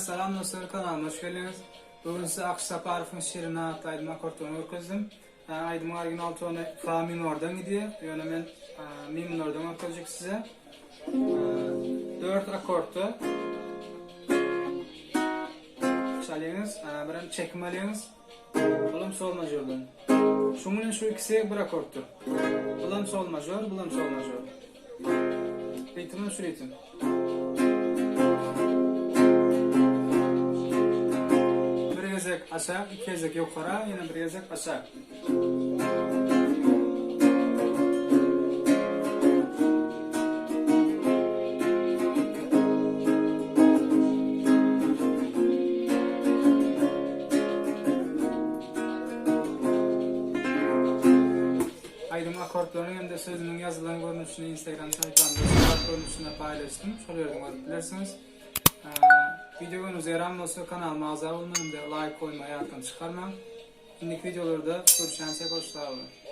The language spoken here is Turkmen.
Salam dostlar kanalyma hoş geldiňiz. Bugün size Akyş Saparowyň Şirin atly aýdym akkordyny görkezdim. Aýdymyň original tony fa minordan gidýär. Ýöne men mi minordan görkezjek size. 4 akkordda çalýaňyz, birem çekim alýaňyz. Bulam sol mažordan. Şuň bilen şu ikisi bir akkorddyr. Bulam sol mažor, bulam sol mažor. Ritmi şu ritm. Bir gezek aşak, iki gezek ýokara, ýene bir gezek aşak. Aýdym akkordlarynyň hem-de sözüniň ýazylan görnüşini Instagram sahypamda surat görnüşinde paýlaşdym. Şol ýerden görüp bilersiňiz. Wideo göwnüňize ýaran bolsa kanalyma agza bolmagy hem-de laýk goýmagy ýatdan çykarmaň. Indiki wideolarda görüşýänçäk hoş sag boluň.